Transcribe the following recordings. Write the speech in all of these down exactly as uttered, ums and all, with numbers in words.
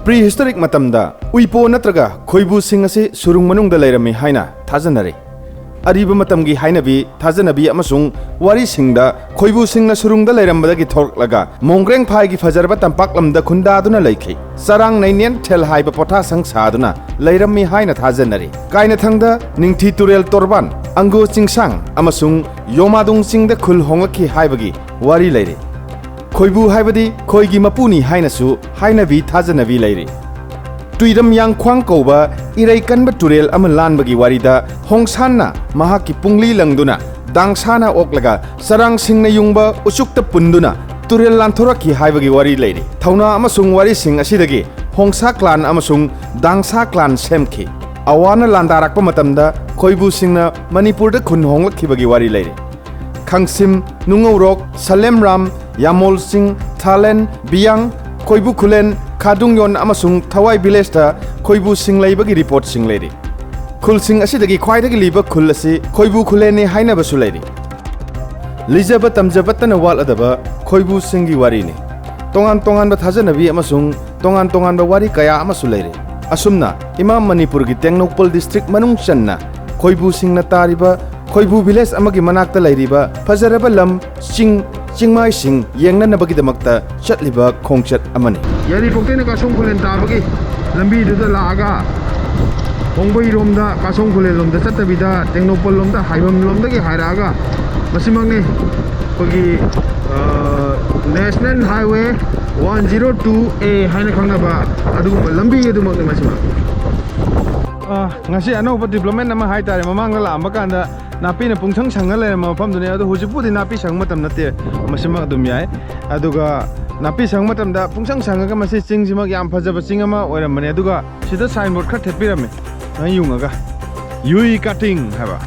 Prehistoric ꯃꯇꯝꯗ ꯎꯏꯄꯣ ꯅꯠꯇ꯭ꯔꯒ ꯈꯣꯏꯕꯨꯁꯤꯡ ꯑꯁꯤ ꯁꯨꯔꯨꯡ ꯃꯅꯨꯡꯗ ꯂꯩꯔꯝꯃꯤ ꯍꯥꯏꯅ ꯊꯥꯖꯅꯔꯤ꯫ ꯑꯔꯤꯕ ꯃꯇꯝꯒꯤ ꯍꯥꯏꯅꯕꯤ, ꯊꯥꯖꯅꯕꯤ ꯑꯃꯁꯨꯡ ꯋꯥꯔꯤꯁꯤꯡꯗ ꯈꯣꯏꯕꯨꯁꯤꯡꯅ ꯁꯨꯔꯨꯡꯗ ꯂꯩꯔꯝꯕꯗꯒꯤ ꯊꯣꯛꯂꯛꯂꯒ ꯃꯣꯡꯒ꯭ꯔꯦꯡ ꯐꯥꯏꯒꯤ ꯐꯖꯔꯕ ꯇꯝꯄꯥꯛ ꯂꯝꯗ ꯈꯨꯟꯗꯥꯗꯨꯅ ꯂꯩꯈꯤ꯫ ꯆꯔꯥꯡ ꯅꯩꯅꯦꯟ ꯊꯦꯜ ꯍꯥꯏꯕ ꯄꯣꯊꯥꯁꯪ ꯁꯥꯗꯨꯅ ꯂꯩꯔꯝꯃꯤ ꯍꯥꯏꯅ ꯊꯥꯖꯅꯔꯤ꯫ ꯀꯥꯏꯅꯊꯪꯗ ꯅꯤꯡꯊꯤ ꯇꯨꯔꯦꯜ ꯇꯣꯔꯕꯥꯟ, ꯑꯪꯒꯣ ꯆꯤꯡꯁꯥꯡ ꯑꯃꯁꯨꯡ ꯌꯣꯃꯥꯗꯨꯡ ꯆꯤꯡꯗ ꯈꯨꯜ ꯍꯣꯡꯂꯛꯈꯤ ꯍꯥꯏꯕꯒꯤ ꯋꯥꯔꯤ ꯂꯩꯔꯤ꯫ ꯈꯣꯏꯕꯨ ꯍꯥꯏꯕꯗꯤ ꯈꯣꯏꯒꯤ ꯃꯄꯨꯅꯤ ꯍꯥꯏꯅꯁꯨ ꯍꯥꯏꯅꯕꯤ ꯊꯥꯖꯅꯕꯤ ꯂꯩꯔꯤ꯫ ꯇꯨꯏꯔꯝ ꯌꯥꯡꯈ꯭ꯋꯥꯡ ꯀꯧꯕ ꯏꯔꯩ ꯀꯟꯕ ꯇꯨꯔꯦꯜ ꯑꯃ ꯂꯥꯟꯕꯒꯤ ꯋꯥꯔꯤꯗ ꯍꯣꯡꯁꯥꯟꯅ ꯃꯍꯥꯛꯀꯤ ꯄꯨꯡꯂꯤ ꯂꯪꯗꯨꯅ ꯗꯥꯡꯁꯥꯅ ꯑꯣꯛꯂꯒ ꯆꯔꯥꯡꯁꯤꯡꯅ ꯌꯨꯡꯕ ꯎꯆꯨꯛꯇ ꯄꯨꯟꯗꯨꯅ ꯇꯨꯔꯦꯜ ꯂꯥꯟꯊꯣꯔꯛꯈꯤ ꯍꯥꯏꯕꯒꯤ ꯋꯥꯔꯤ ꯂꯩꯔꯤ꯫ ꯊꯧꯅꯥ ꯑꯃꯁꯨꯡ ꯋꯥꯔꯤꯁꯤꯡ ꯑꯁꯤꯗꯒꯤ ꯍꯣꯡꯁꯥ clan ꯑꯃꯁꯨꯡ ꯗꯥꯡꯁꯥ clan ꯁꯦꯝꯈꯤ꯫ ꯑꯋꯥꯅ ꯂꯥꯟꯗꯥꯔꯛꯄ ꯃꯇꯝꯗ ꯈꯣꯏꯕꯨꯁꯤꯡꯅ ꯃꯅꯤꯄꯨꯔꯗ ꯈꯨꯟ ꯍꯣꯡꯂꯛꯈꯤꯕꯒꯤ ꯋꯥꯔꯤ ꯂꯩꯔꯤ꯫ ꯈꯪꯁꯤꯝ, ꯅꯨꯡꯉꯧꯔꯣꯛ, ꯁꯂꯦꯝꯔꯥꯝ, ꯌꯥꯃꯣꯜꯁꯤꯡ, ꯊꯥꯂꯦꯟ, ꯕꯤꯌꯥꯡ, ꯈꯣꯏꯕꯨ ꯈꯨꯂꯦꯟ, ꯈꯥꯗꯨꯡꯌꯣꯟ ꯑꯃꯁꯨꯡ ꯊꯋꯥꯏ villageꯇ ꯈꯣꯏꯕꯨꯁꯤꯡ ꯂꯩꯕꯒꯤ reportꯁꯤꯡ ꯂꯩꯔꯤ꯫ ꯈꯨꯜꯁꯤꯡ ꯑꯁꯤꯗꯒꯤ ꯈ꯭ꯋꯥꯏꯗꯒꯤ ꯂꯤꯕ ꯈꯨꯜ ꯑꯁꯤ ꯈꯣꯏꯕꯨ ꯈꯨꯂꯦꯟꯅꯤ ꯍꯥꯏꯅꯕꯁꯨ ꯂꯩꯔꯤ꯫ ꯂꯤꯖꯕ ꯇꯝꯖꯕꯇꯅ ꯋꯥꯠꯂꯗꯕ ꯈꯣꯏꯕꯨꯁꯤꯡꯒꯤ ꯋꯥꯔꯤꯅꯤ꯫ ꯇꯣꯉꯥꯟ ꯇꯣꯉꯥꯟꯕ ꯊꯥꯖꯅꯕꯤ ꯑꯃꯁꯨꯡ ꯇꯣꯉꯥꯟ ꯇꯣꯉꯥꯟꯕ ꯋꯥꯔꯤ ꯀꯌꯥ ꯑꯃꯁꯨ ꯂꯩꯔꯤ꯫ ꯑꯁꯨꯝꯅ ꯏꯃꯥ ꯃꯅꯤꯄꯨꯔꯒꯤ ꯇꯦꯡꯅꯧꯄꯜ district ꯃꯅꯨꯡ ꯆꯟꯅ ꯈꯣꯏꯕꯨꯁꯤꯡꯅ ꯇꯥꯔꯤꯕ ꯈꯣꯏꯕꯨ village ꯑꯃꯒꯤ ꯃꯅꯥꯛꯇ ꯂꯩꯔꯤꯕ ꯐꯖꯔꯕ ꯂꯝ, ꯆꯤꯡ, ꯆꯤꯡꯃꯥꯏꯁꯤꯡ ꯌꯦꯡꯅꯅꯕꯒꯤꯗꯃꯛꯇ ꯆꯠꯂꯤꯕ ꯈꯣꯡꯆꯠ ꯑꯃꯅꯤ꯫ ꯌꯥꯏꯔꯤꯄꯣꯛꯇꯩꯅ ꯀꯥꯁꯣꯡ ꯈꯨꯂꯦꯟ ꯇꯥꯕꯒꯤ ꯂꯝꯕꯤꯗꯨꯗ ꯂꯥꯛꯑꯒ ꯍꯣꯡꯕꯩꯔꯣꯝꯗ, ꯀꯥꯁꯣꯡ ꯈꯨꯂꯦꯟ ꯂꯣꯝꯗ ꯆꯠꯇꯕꯤꯗ ꯇꯦꯡꯅꯧꯄꯜ ꯂꯣꯝꯗ, ꯍꯥꯏꯕꯝ ꯂꯣꯝꯗꯒꯤ ꯍꯥꯏꯔꯛꯑꯒ ꯃꯁꯤꯃꯛꯅꯤ ꯑꯩꯈꯣꯏꯒꯤ, ꯑ, National Highway one zero two A ꯍꯥꯏꯅ ꯈꯪꯅꯕ ꯑꯗꯨꯒꯨꯝꯕ ꯂꯝꯕꯤ ꯑꯗꯨꯃꯛꯅꯤ ꯃꯁꯤꯃꯛ꯫ ꯑ, ꯉꯁꯤ ꯑꯅꯧꯕ development ꯑꯃ ꯍꯥꯏꯇꯥꯔꯦ, ꯃꯃꯥꯡꯗ ꯂꯥꯛꯑꯝꯕ ꯀꯥꯟꯗ ꯅꯥꯄꯤꯅ ꯄꯨꯡꯁꯪ ꯁꯪꯉ ꯂꯩꯔꯝꯕ ꯃꯐꯝꯗꯨꯅꯤ꯫ ꯑꯗꯣ ꯍꯧꯖꯤꯛꯄꯨꯗꯤ ꯅꯥꯄꯤ ꯁꯪ ꯃꯇꯝ ꯅꯠꯇꯦ, ꯃꯁꯤꯃꯛ ꯑꯗꯨꯝ ꯌꯥꯏ꯫ ꯑꯗꯨꯒ ꯅꯥꯄꯤ ꯁꯪ ꯃꯇꯝꯗ ꯄꯨꯡꯁꯪ ꯁꯪꯉꯒ ꯃꯁꯤ ꯆꯤꯡꯁꯤꯃꯛ ꯌꯥꯝ ꯐꯖꯕ ꯆꯤꯡ ꯑꯃ ꯑꯣꯏꯔꯝꯕꯅꯦ꯫ ꯑꯗꯨꯒ ꯁꯤꯗ signboard ꯈꯔ ꯊꯦꯠꯄꯤꯔꯝꯃꯦ ꯁꯨꯃꯥꯏꯅ ꯌꯨꯡꯉꯒ, ꯌꯨꯏ ꯀꯥꯇꯤꯡ ꯍꯥꯏꯕ꯫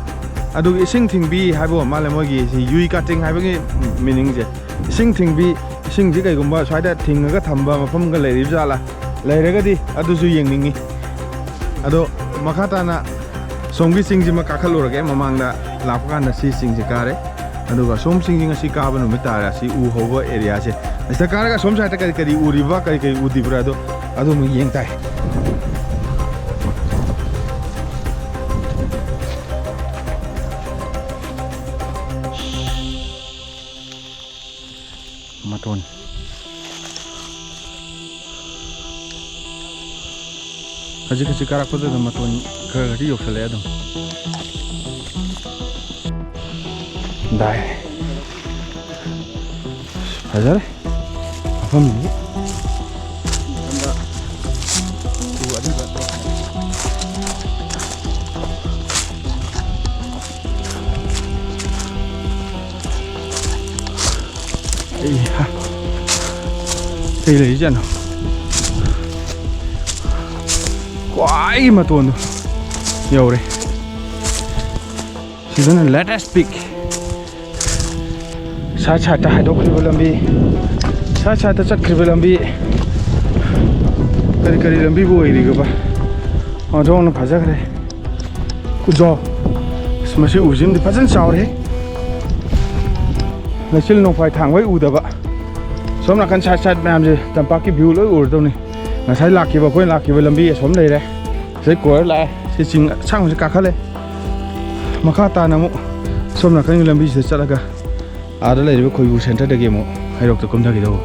ꯑꯗꯨꯒ ꯏꯁꯤꯡ ꯊꯤꯡꯕꯤ ꯍꯥꯏꯕ ꯑꯣꯏ ꯃꯥꯜꯂꯦ ꯃꯣꯏꯒꯤ ꯁꯤ ꯌꯨꯏ ꯀꯥꯇꯤꯡ ꯍꯥꯏꯕꯒꯤ meaningꯁꯦ꯫ ꯏꯁꯤꯡ ꯊꯤꯡꯕꯤ, ꯏꯁꯤꯡꯁꯤ ꯀꯩꯒꯨꯝꯕ ꯁ꯭ꯋꯥꯏꯗ ꯊꯤꯡꯉꯒ ꯊꯝꯕ ꯃꯐꯝꯒ ꯂꯩꯔꯤꯕ ꯖꯥꯠꯂꯥ? ꯂꯩꯔꯒꯗꯤ ꯑꯗꯨꯁꯨ ꯌꯦꯡꯅꯤꯡꯉꯤ꯫ ꯑꯗꯣ ꯃꯈꯥ ꯇꯥꯅ ꯁꯣꯝꯒꯤ ꯆꯤꯡꯁꯤꯃ ꯀꯥꯈꯠꯂꯨꯔꯒꯦ꯫ ꯃꯃꯥꯡꯗ ꯂꯥꯛꯄ ꯀꯥꯟꯗ ꯁꯤ ꯆꯤꯡꯁꯦ ꯀꯥꯔꯦ꯫ ꯑꯗꯨꯒ ꯁꯣꯝ ꯆꯤꯡꯁꯤ ꯉꯁꯤ ꯀꯥꯕ ꯅꯨꯃꯤꯠ ꯇꯥꯔꯦ꯫ ꯑꯁꯤ ꯎ ꯍꯧꯕ areaꯁꯦ꯫ ꯑꯁꯤꯗ ꯀꯥꯔꯒ ꯁꯣꯝ sideꯇ ꯀꯔꯤ ꯀꯔꯤ ꯎꯔꯤꯕ, ꯀꯔꯤ ꯀꯔꯤ ꯎꯗ꯭ꯔꯤꯕ꯭ꯔꯥ ꯑꯗꯣ ꯑꯗꯨꯃꯨꯛ ꯌꯦꯡ ꯇꯥꯏ꯫ ꯃꯇꯣꯟ ꯈꯖꯤꯛ ꯈꯖꯤꯛ ꯀꯥꯔꯛꯄꯗꯨꯗ ꯃꯇꯣꯟ ꯈꯔ ꯈꯔꯗꯤ ꯌꯧꯁꯜꯂꯛꯑꯦ ꯑꯗꯨꯝ꯫ ꯗꯥꯏ꯫ ꯐꯖꯔꯦ ꯃꯐꯝꯁꯤꯗꯤ꯫ ꯑꯩ ꯍꯥ꯫ ꯀꯩ ꯂꯩꯔꯤꯖꯥꯠꯅꯣ? ꯈ꯭ꯋꯥꯏ ꯃꯇꯣꯟꯗꯣ ꯌꯧꯔꯦ꯫ ꯁꯤꯗꯅ latest peak꯫ Side sideꯇ ꯍꯥꯏꯗꯣꯛꯈ꯭ꯔꯤꯕ ꯂꯝꯕꯤ, side sideꯇ ꯆꯠꯈ꯭ꯔꯤꯕ ꯂꯝꯕꯤ, ꯀꯔꯤ ꯀꯔꯤ ꯂꯝꯕꯤꯕꯨ ꯑꯣꯏꯔꯤꯒꯕ? ꯑꯣꯟꯊꯣꯛꯅ ꯐꯖꯈ꯭ꯔꯦ꯫ ꯎꯖꯥꯎ꯫ ꯑꯁ, ꯃꯁꯤ ꯎꯁꯤꯃꯗꯤ ꯐꯖꯅ ꯆꯥꯎꯔꯦ꯫ ꯂꯩꯆꯤꯜ ꯅꯣꯡꯐꯥꯏ ꯊꯥꯡꯕꯩ ꯎꯗꯕ꯫ ꯁꯣꯝ ꯅꯥꯀꯟ side side ꯃꯌꯥꯝꯁꯦ ꯇꯝꯄꯥꯛꯀꯤ view ꯂꯣꯏ ꯎꯔꯗꯧꯅꯤ꯫ ꯉꯁꯥꯏ ꯂꯥꯛꯈꯤꯕ, ꯑꯩꯈꯣꯏꯅ ꯂꯥꯛꯈꯤꯕ ꯂꯝꯕꯤ ꯑꯁꯣꯝ ꯂꯩꯔꯦ꯫ ꯁꯤꯗꯩ ꯀꯣꯏꯔ ꯂꯥꯛꯑꯦ꯫ ꯁꯤ ꯆꯤꯡ ꯑꯁꯥꯡꯕꯁꯦ ꯀꯥꯈꯠꯂꯦ꯫ ꯃꯈꯥ ꯇꯥꯅ ꯑꯃꯨꯛ ꯁꯣꯝ ꯅꯥꯀꯟꯒꯤ ꯂꯝꯕꯤꯁꯤꯗ ꯆꯠꯂꯒ ꯑꯥꯗ ꯂꯩꯔꯤꯕ ꯈꯣꯏꯕꯨ centreꯗꯒꯤ ꯑꯃꯨꯛ ꯍꯩꯔꯣꯛꯇ ꯀꯨꯝꯊꯈꯤꯗꯧꯕ꯫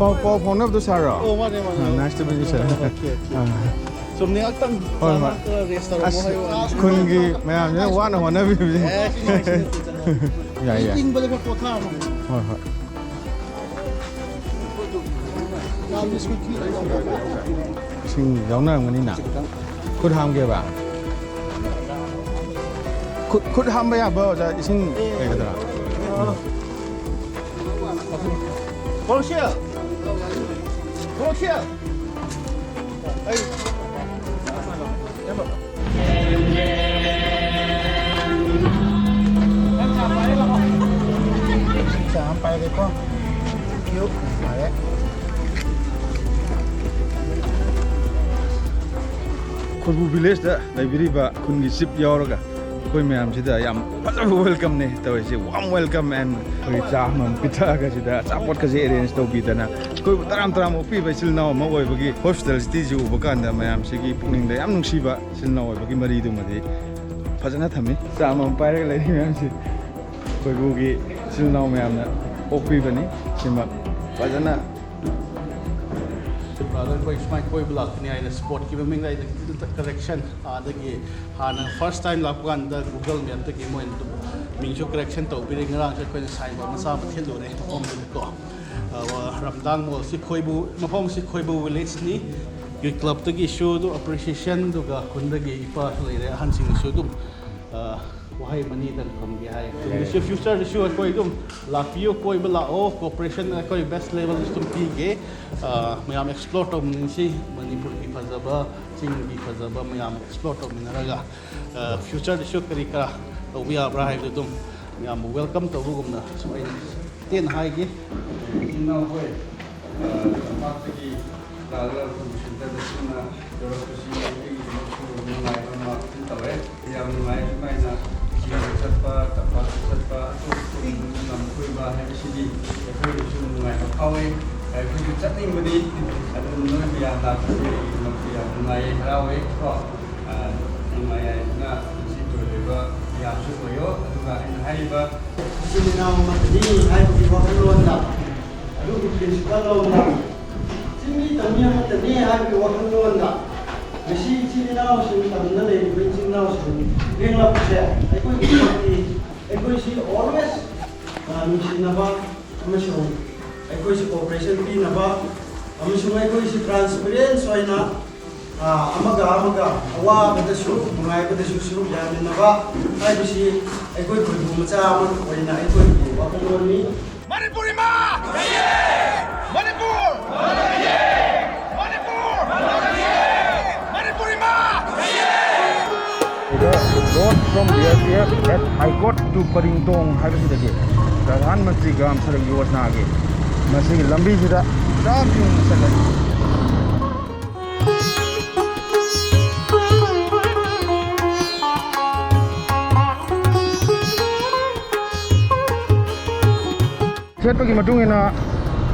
ꯄꯥꯎ, ꯄꯥꯎ ꯐꯥꯎꯅꯕꯗꯣ ꯁꯥꯔꯔꯣ? ꯑꯣ, ꯃꯥꯅꯦ, ꯃꯥꯅꯦ꯫ Ah, nice to meet you, sir꯫ Okay, okay. ꯑꯥ꯫ ꯉꯥꯛꯇꯪ ꯍꯣꯏ, ꯍꯣꯏ꯫ ꯆꯥ ꯉꯥꯛꯇ rest ꯇꯧꯔꯝꯃꯣ ꯑꯁ, ꯍꯥꯏꯕ ꯋꯥꯅꯤ꯫ ꯈꯨꯟꯒꯤ ꯃꯌꯥꯝꯁꯤꯅ ꯋꯥꯅ ꯍꯣꯠꯅꯕꯤꯕꯅꯤ꯫ ꯑꯦ, ꯁꯤ ꯅꯨꯡꯉꯥꯏꯁꯤꯗꯤ꯫ ꯌꯥꯏ, ꯌꯥꯏ꯫ ꯏꯪꯕꯗ ꯈꯔ ꯄꯣꯊꯥꯔꯝꯃꯣ꯫ ꯍꯣꯏ, ꯍꯣꯏ꯫ ꯏꯁꯤꯡ ꯌꯥꯎꯅꯔꯝꯒꯅꯤꯅ꯫ ꯈꯨꯠ ꯍꯥꯝꯒꯦꯕ? ꯈꯨꯠ, ꯈꯨꯠ ꯍꯥꯝꯕ ꯌꯥꯕ, ꯑꯣꯖꯥ, ꯏꯁꯤꯡ ꯂꯩꯒꯗ꯭ꯔꯥ? ꯎꯝ꯫ ꯀꯣꯛꯁꯤꯌꯥ! ꯀꯣꯛꯁꯤꯌꯥ! ꯑꯩ ꯆꯥ ꯑꯃ ꯄꯥꯏꯔꯒꯦꯀꯣ꯫ Thank you꯫ ꯐꯔꯦ꯫ ꯈꯨꯔꯕꯨ village ꯇ ꯂꯩꯕꯤꯔꯤꯕ ꯈꯨꯟꯒꯤ chief ꯌꯥꯎꯔꯒ ꯑꯩꯈꯣꯏ ꯃꯌꯥꯝꯁꯤꯗ ꯌꯥꯝ ꯐꯖꯕ welcome ꯅꯦ ꯇꯧꯔꯤꯁꯦ꯫ Warm welcome and ꯑꯩꯈꯣꯏ ꯆꯥ ꯑꯃꯃꯝ ꯄꯤꯊꯛꯑꯒ ꯁꯤꯗ ꯑꯆꯥꯄꯣꯠꯀꯁꯦ arrange ꯇꯧꯕꯤꯗꯅ ꯑꯩꯈꯣꯏꯕꯨ ꯇꯔꯥꯝ ꯇꯔꯥꯝ ꯑꯣꯛꯄꯤꯕ ꯏꯆꯤꯜ ꯏꯅꯥꯎ ꯑꯃ ꯑꯣꯏꯕꯒꯤ hospitality ꯁꯤ ꯎꯕ ꯀꯥꯟꯗ ꯃꯌꯥꯝꯁꯤꯒꯤ ꯄꯨꯛꯅꯤꯡꯗ ꯌꯥꯝ ꯅꯨꯡꯁꯤꯕ ꯏꯆꯤꯜ ꯏꯅꯥꯎ ꯑꯣꯏꯕꯒꯤ ꯃꯔꯤꯗꯨꯃꯗꯤ ꯐꯖꯅ ꯊꯝꯃꯤ꯫ ꯆꯥ ꯑꯃꯃꯝ ꯄꯥꯏꯔꯒ ꯂꯩꯔꯤ ꯃꯌꯥꯝꯁꯤ꯫ ꯈꯣꯏꯕꯨꯒꯤ ꯏꯆꯤꯜ ꯏꯅꯥꯎ ꯃꯌꯥꯝꯅ ꯑꯣꯛꯄꯤꯕꯅꯤ꯫ ꯁꯤꯃꯛ ꯐꯖꯅ꯫ ꯑꯗꯣ ꯑꯩꯈꯣꯏ ꯁꯨꯃꯥꯏꯅ ꯀꯣꯏꯕ ꯂꯥꯛꯄꯅꯤ ꯍꯥꯏꯅ spot ꯀꯤ ꯃꯃꯤꯡ ꯂꯩꯗ correction꯫ ꯑꯗꯒꯤ ꯍꯥꯟꯅ first time ꯂꯥꯛꯄ ꯀꯥꯟꯗ Google Map ꯇꯒꯤ ꯃꯣꯏꯅ ꯑꯗꯨꯝ ꯃꯤꯡꯁꯨ correction ꯇꯧꯕꯤꯔꯦ꯫ ꯉꯔꯥꯡꯁꯨ ꯑꯩꯈꯣꯏꯅ sign board ꯃꯆꯥ ꯑꯃ ꯊꯦꯠꯂꯨꯔꯦ ꯃꯐꯝꯗꯨꯗꯀꯣ꯫ ꯑꯗꯨꯒ ꯔꯝꯗꯥꯡ ꯃꯣꯜꯁꯤ ꯈꯣꯏꯕꯨ, ꯃꯐꯝꯁꯤ ꯈꯣꯏꯕꯨ village ꯅꯤ꯫ Youth club ꯇꯒꯤꯁꯨ ꯑꯗꯨꯝ appreciation, ꯑꯗꯨꯒ ꯈꯨꯟꯗꯒꯤ ꯏꯄꯥꯁꯨ ꯂꯩꯔꯦ, ꯑꯍꯟꯁꯤꯡꯅꯁꯨ ꯑꯗꯨꯝ, ꯑ, ꯋꯥꯍꯩ ꯑꯃꯅꯤꯗꯪ ꯊꯝꯒꯦ ꯍꯥꯏ꯫ ꯇꯨꯡꯗꯁꯨ, future ꯗꯁꯨ ꯑꯩꯈꯣꯏ ꯑꯗꯨꯝ ꯂꯥꯛꯄꯤꯌꯨ, ꯀꯣꯏꯕ ꯂꯥꯛꯑꯣ, cooperation ꯑꯩꯈꯣꯏ best level ꯗꯁꯨ ꯑꯗꯨꯝ ꯄꯤꯒꯦ꯫ ꯑ, ꯃꯌꯥꯝ explore ꯇꯧꯃꯤꯟꯅꯁꯤ, ꯃꯅꯤꯄꯨꯔꯒꯤ ꯐꯖꯕ, ꯆꯤꯡꯒꯤ ꯐꯖꯕ ꯃꯌꯥꯝ explore ꯇꯧꯃꯤꯟꯅꯔꯒ, ꯑ, future ꯗꯁꯨ ꯀꯔꯤ ꯀꯔꯥ ꯇꯧꯕ ꯌꯥꯕ꯭ꯔꯥ ꯍꯥꯏꯕꯗꯨ ꯑꯗꯨꯝ ꯃꯌꯥꯝꯕꯨ welcome ꯇꯧꯕꯒꯨꯝꯅ ꯁꯨꯃꯥꯏꯅ ꯇꯦꯟꯅ ꯍꯥꯏꯒꯦ꯫ ꯏꯆꯤꯟ ꯏꯅꯥꯎꯈꯣꯏ, ꯑ, ꯇꯝꯄꯥꯛꯇꯒꯤ ꯂꯥꯛꯂꯒ ꯑꯩꯈꯣꯏꯒꯤ centre ꯗ ꯄꯨꯟꯅ ꯌꯧꯔꯛꯄꯁꯤ ꯑꯩꯒꯤꯗꯃꯛꯁꯨ ꯅꯨꯡꯉꯥꯏꯕ ꯑꯃ ꯐꯤꯜ ꯇꯧꯔꯦ꯫ ꯌꯥꯝ ꯅꯨꯡꯉꯥꯏ꯫ ꯁꯨꯃꯥꯏꯅ ꯆꯤꯡꯗ ꯆꯠꯄ, ꯇꯝꯄꯥꯛꯇ ꯆꯠꯄ, ꯑꯇꯣꯞ ꯑꯇꯣꯞꯄ ꯂꯝ ꯀꯣꯏꯕ ꯍꯥꯏꯕꯁꯤꯗꯤ ꯑꯩꯈꯣꯏꯗꯁꯨ ꯅꯨꯡꯉꯥꯏꯕ ꯐꯥꯎꯋꯤ꯫ ꯑꯩꯈꯣꯏꯁꯨ ꯆꯠꯅꯤꯡꯕꯅꯤ꯫ ꯑꯗꯨꯅ ꯅꯣꯏ ꯃꯌꯥꯝ ꯂꯥꯛꯄꯁꯦ ꯑꯩꯒꯤꯗꯃꯛꯇ ꯌꯥꯝ ꯅꯨꯡꯉꯥꯏꯌꯦ, ꯍꯔꯥꯎꯋꯦ ꯀꯣ꯫ ꯑ, ꯅꯨꯡꯉꯥꯏ ꯍꯥꯏꯗꯨꯅ ꯉꯁꯤ ꯂꯣꯏꯔꯤꯕ ꯃꯌꯥꯝꯁꯨ ꯑꯣꯏꯌꯣ꯫ ꯑꯗꯨꯒ ꯑꯩꯅ ꯍꯥꯏꯔꯤꯕ ꯏꯆꯤꯜ ꯏꯅꯥꯎ ꯑꯃꯠꯇꯅꯤ ꯍꯥꯏꯕꯒꯤ ꯋꯥꯈꯜꯂꯣꯟꯗ, ꯑꯗꯨꯒꯤ principle ꯂꯣꯝꯗ, ꯆꯤꯡꯃꯤ ꯇꯝꯃꯤ ꯑꯃꯠꯇꯅꯤ ꯍꯥꯏꯕꯒꯤ ꯋꯥꯈꯜꯂꯣꯟꯗ ꯉꯁꯤ ꯏꯆꯤꯜ ꯏꯅꯥꯎꯁꯤꯡ, ꯇꯝꯗ ꯂꯩꯔꯤꯕ ꯏꯆꯤꯜ ꯏꯅꯥꯎꯁꯤꯡ ꯂꯦꯡꯂꯛꯄꯁꯦ ꯑꯩꯈꯣꯏ ꯈꯨꯗꯤꯡꯃꯛꯀꯤ, ꯑꯩꯈꯣꯏꯁꯤ always, ꯑ, ꯅꯨꯡꯁꯤꯅꯕ ꯑꯃꯁꯨꯡ ꯑꯩꯈꯣꯏꯁꯤ cooperation ꯄꯤꯅꯕ ꯑꯃꯁꯨꯡ ꯑꯩꯈꯣꯏꯁꯤ transparent ꯑꯣꯏꯅ, ꯑ, ꯑꯃꯒ ꯑꯃꯒ ꯑꯋꯥꯕꯗꯁꯨ ꯅꯨꯡꯉꯥꯏꯕꯗꯁꯨ ꯁꯔꯨꯛ ꯌꯥꯃꯤꯟꯅꯕ ꯍꯥꯏꯕꯁꯤ ꯑꯩꯈꯣꯏ ꯈꯨꯟꯕꯨ ꯃꯆꯥ ꯑꯃ ꯑꯣꯏꯅ ꯑꯩꯈꯣꯏꯒꯤ ꯋꯥꯈꯜꯂꯣꯟꯅꯤ꯫ ꯃꯅꯤꯄꯨꯔ ꯏꯃꯥ! ꯃꯅꯤꯄꯨꯔ! ꯃꯅꯤꯄꯨꯔ! ꯃꯅꯤꯄꯨꯔ ꯏꯃꯥ! The road from B R T F at High Court to ꯄꯔꯤꯡꯇꯣꯡ ꯍꯥꯏꯕꯁꯤꯗꯒꯤ Pradhan Mantri gram Sadak ꯌꯣꯖꯅꯥꯒꯤ ꯃꯁꯤꯒꯤ ꯂꯝꯕꯤꯁꯤꯗ ꯄꯨꯔꯥ ꯆꯨꯝꯅ ꯆꯠꯂꯅꯤ꯫ ꯊꯦꯠꯄꯒꯤ ꯃꯇꯨꯡ ꯏꯟꯅ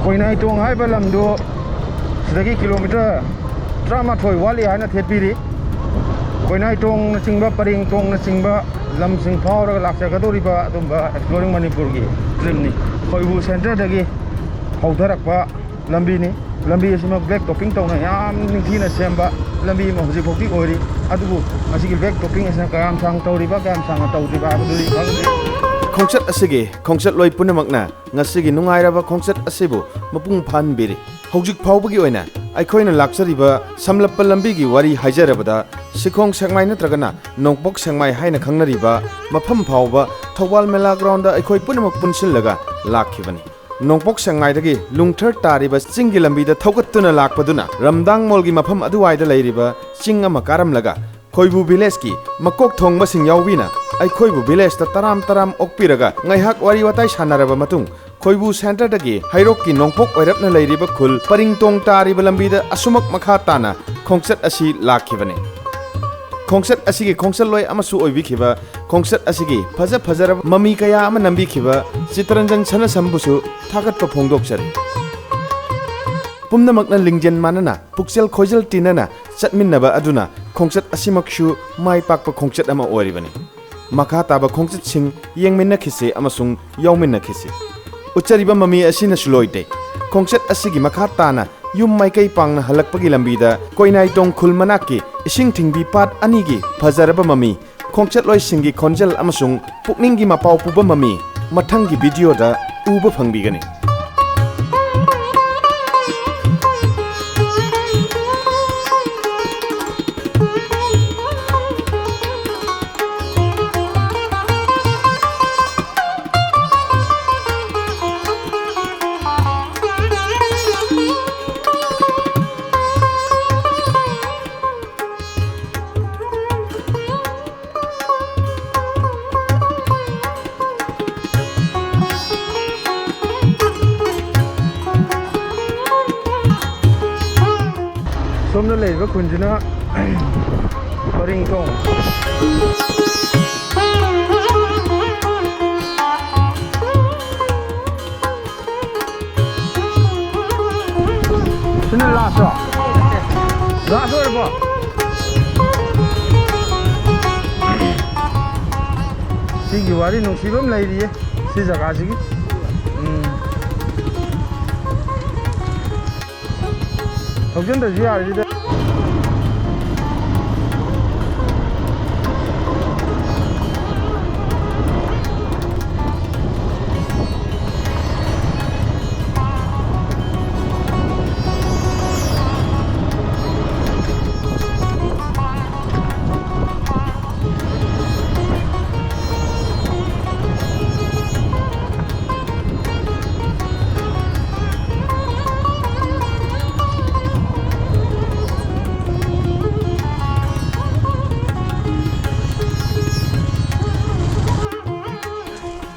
ꯈꯣꯏꯅꯥꯏꯇꯣꯡ ꯍꯥꯏꯕ ꯂꯝꯗꯨ ꯁꯤꯗꯒꯤ ꯀꯤꯂꯣꯃꯤꯇꯔ ꯇꯔꯥꯃꯥꯊꯣꯏ ꯋꯥꯠꯂꯤ ꯍꯥꯏꯅ ꯊꯦꯠꯄꯤꯔꯤ꯫ ꯈꯣꯏꯅꯥꯏꯇꯣꯡꯅꯆꯤꯡꯕ, ꯄꯔꯦꯡꯇꯣꯡꯅꯆꯤꯡꯕ ꯂꯝꯁꯤꯡ ꯐꯥꯎꯔꯒ ꯂꯥꯛꯆꯒꯗꯧꯔꯤꯕ ꯑꯗꯨꯝꯕ Exploring ꯃꯅꯤꯄꯨꯔꯒꯤ ꯇ꯭ꯔꯤꯞꯅꯤ꯫ ꯈꯣꯏꯕꯨ ꯁꯦꯟꯇꯔꯗꯒꯤ ꯍꯧꯊꯔꯛꯄ ꯂꯝꯕꯤꯅꯤ꯫ ꯂꯝꯕꯤ ꯑꯁꯤꯃꯛ black topping ꯇꯧꯅ ꯌꯥꯝ ꯅꯤꯡꯊꯤꯅ ꯁꯦꯝꯕ ꯂꯝꯕꯤ ꯑꯃ ꯍꯧꯖꯤꯛ ꯐꯥꯎꯗꯤ ꯑꯣꯏꯔꯤ꯫ ꯑꯗꯨꯕꯨ ꯃꯁꯤꯒꯤ black topping ꯑꯁꯤꯅ ꯀꯌꯥꯝ ꯁꯥꯡꯅ ꯇꯧꯔꯤꯕ, ꯀꯌꯥꯝ ꯁꯥꯡꯅ ꯇꯧꯗ꯭ꯔꯤꯕ ꯍꯥꯏꯕꯗꯨꯗꯤ ꯈꯪꯗꯦ꯫ ꯈꯣꯡꯆꯠ ꯑꯁꯤꯒꯤ ꯈꯣꯡꯆꯠꯂꯣꯏ ꯄꯨꯝꯅꯃꯛꯅ ꯉꯁꯤꯒꯤ ꯅꯨꯡꯉꯥꯏꯔꯕ ꯈꯣꯡꯆꯠ ꯑꯁꯤꯕꯨ ꯃꯄꯨꯡ ꯐꯥꯍꯟꯕꯤꯔꯤ꯫ ꯍꯧꯖꯤꯛ ꯐꯥꯎꯕꯒꯤ ꯑꯣꯏꯅ ꯑꯩꯈꯣꯏꯅ ꯂꯥꯛꯆꯔꯤꯕ ꯁꯝꯂꯞꯄ ꯂꯝꯕꯤꯒꯤ ꯋꯥꯔꯤ ꯍꯥꯏꯖꯔꯕꯗ, ꯁꯤꯈꯣꯡ ꯁꯦꯛꯃꯥꯏ ꯅꯠꯇ꯭ꯔꯒꯅ ꯅꯣꯡꯄꯣꯛ ꯁꯦꯛꯃꯥꯏ ꯍꯥꯏꯅ ꯈꯪꯅꯔꯤꯕ ꯃꯐꯝ ꯐꯥꯎꯕ ꯊꯧꯕꯥꯜ ꯃꯦꯂꯥ ground ꯑꯩꯈꯣꯏ ꯄꯨꯝꯅꯃꯛ ꯄꯨꯟꯁꯤꯜꯂꯒ ꯂꯥꯛꯈꯤꯕꯅꯤ꯫ ꯅꯣꯡꯄꯣꯛ ꯁꯦꯛꯃꯥꯏꯗꯒꯤ ꯂꯨꯡꯊꯔ ꯇꯥꯔꯤꯕ ꯆꯤꯡꯒꯤ ꯂꯝꯕꯤꯗ ꯊꯧꯒꯠꯇꯨꯅ ꯂꯥꯛꯄꯗꯨꯅ ꯔꯝꯗꯥꯡ ꯃꯣꯜꯒꯤ ꯃꯐꯝ ꯑꯗꯨꯋꯥꯏꯗ ꯂꯩꯔꯤꯕ ꯆꯤꯡ ꯑꯃ ꯀꯥꯔꯝꯂꯒ ꯈꯣꯏꯕꯨ villageꯀꯤ ꯃꯀꯣꯛ ꯊꯣꯡꯕꯁꯤꯡ ꯌꯥꯎꯕꯤꯅ ꯑꯩꯈꯣꯏꯕꯨ villageꯇ ꯇꯔꯥꯝ ꯇꯔꯥꯝ ꯑꯣꯛꯄꯤꯔꯒ ꯉꯥꯏꯍꯥꯛ ꯋꯥꯔꯤ ꯋꯥꯇꯥꯏ ꯁꯥꯟꯅꯔꯕ ꯃꯇꯨꯡ, ꯈꯣꯏꯕꯨ centreꯗꯒꯤ ꯍꯩꯔꯣꯛꯀꯤ ꯅꯣꯡꯄꯣꯛ ꯑꯣꯏꯔꯞꯅ ꯂꯩꯔꯤꯕ ꯈꯨꯜ ꯄꯔꯤꯡꯇꯣꯡ ꯇꯥꯔꯤꯕ ꯂꯝꯕꯤꯗ ꯑꯁꯨꯃꯛ ꯃꯈꯥ ꯇꯥꯅ ꯈꯣꯡꯆꯠ ꯑꯁꯤ ꯂꯥꯛꯈꯤꯕꯅꯤ꯫ ꯈꯣꯡꯆꯠ ꯑꯁꯤꯒꯤ ꯈꯣꯡꯆꯠꯂꯣꯏ ꯑꯃꯁꯨ ꯑꯣꯏꯕꯤꯈꯤꯕ, ꯈꯣꯡꯆꯠ ꯑꯁꯤꯒꯤ ꯐꯖ ꯐꯖꯔꯕ ꯃꯃꯤ ꯀꯌꯥ ꯑꯃ ꯅꯝꯕꯤꯈꯤꯕ ꯆꯤꯇꯔꯟꯖꯟ ꯁꯅꯥꯁꯝꯕꯨꯁꯨ ꯊꯥꯒꯠꯄ ꯐꯣꯡꯗꯣꯛꯆꯔꯤ꯫ ꯄꯨꯝꯅꯃꯛꯅ ꯂꯤꯡꯖꯦꯜ ꯃꯥꯟꯅꯅ, ꯄꯨꯛꯆꯦꯜ ꯈꯣꯏꯖꯦꯜ ꯇꯤꯟꯅꯅ ꯆꯠꯃꯤꯟꯅꯕ ꯑꯗꯨꯅ ꯈꯣꯡꯆꯠ ꯑꯁꯤꯃꯛꯁꯨ ꯃꯥꯏ ꯄꯥꯛꯄ ꯈꯣꯡꯆꯠ ꯑꯃ ꯑꯣꯏꯔꯤꯕꯅꯤ꯫ ꯃꯈꯥ ꯇꯥꯕ ꯈꯣꯡꯆꯠꯁꯤꯡ ꯌꯦꯡꯃꯤꯟꯅꯈꯤꯁꯤ ꯑꯃꯁꯨꯡ ꯌꯥꯎꯃꯤꯟꯅꯈꯤꯁꯤ꯫ ꯎꯠꯆꯔꯤꯕ ꯃꯃꯤ ꯑꯁꯤꯅꯁꯨ ꯂꯣꯏꯗꯦ꯫ ꯈꯣꯡꯆꯠ ꯑꯁꯤꯒꯤ ꯃꯈꯥ ꯇꯥꯅ ꯌꯨꯝ ꯃꯥꯏꯀꯩ ꯄꯥꯡꯅ ꯍꯜꯂꯛꯄꯒꯤ ꯂꯝꯕꯤꯗ ꯀꯣꯏꯅꯥꯏꯇꯣꯡ ꯈꯨꯜ ꯃꯅꯥꯛꯀꯤ ꯏꯁꯤꯡ ꯊꯤꯡꯕꯤ ꯄꯥꯠ ꯑꯅꯤꯒꯤ ꯐꯖꯔꯕ ꯃꯃꯤ, ꯈꯣꯡꯆꯠꯂꯣꯏꯁꯤꯡꯒꯤ ꯈꯣꯟꯖꯦꯜ ꯑꯃꯁꯨꯡ ꯄꯨꯛꯅꯤꯡꯒꯤ ꯃꯄꯥꯎ ꯄꯨꯕ ꯃꯃꯤ ꯃꯊꯪꯒꯤ ꯚꯤꯗꯤꯑꯣꯗ ꯎꯕ ꯐꯪꯕꯤꯒꯅꯤ꯫ ꯁꯣꯝꯗ ꯂꯩꯔꯤꯕ ꯈꯨꯟꯁꯤꯅ ꯄꯔꯤꯡꯊꯣꯡ꯫ ꯁꯤꯅ ꯂꯥꯁꯔꯣ? ꯂꯥꯁ ꯑꯣꯏꯔꯕꯣ? ꯁꯤꯒꯤ ꯋꯥꯔꯤ ꯅꯨꯡꯁꯤꯕ ꯑꯃ ꯂꯩꯔꯤꯌꯦ, ꯁꯤ ꯖꯒꯥꯁꯤꯒꯤ꯫ ꯎꯝ꯫ ꯊꯧꯖꯤꯟꯗ꯭ꯔꯁꯨ ꯌꯥꯔꯤꯁꯤꯗ꯫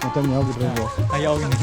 ꯃꯇꯝ ꯌꯥꯎꯈꯤꯗ꯭ꯔꯦ, ꯕ꯭ꯔꯣ꯫ ꯑ, ꯌꯥꯎꯈꯤꯅꯤ꯫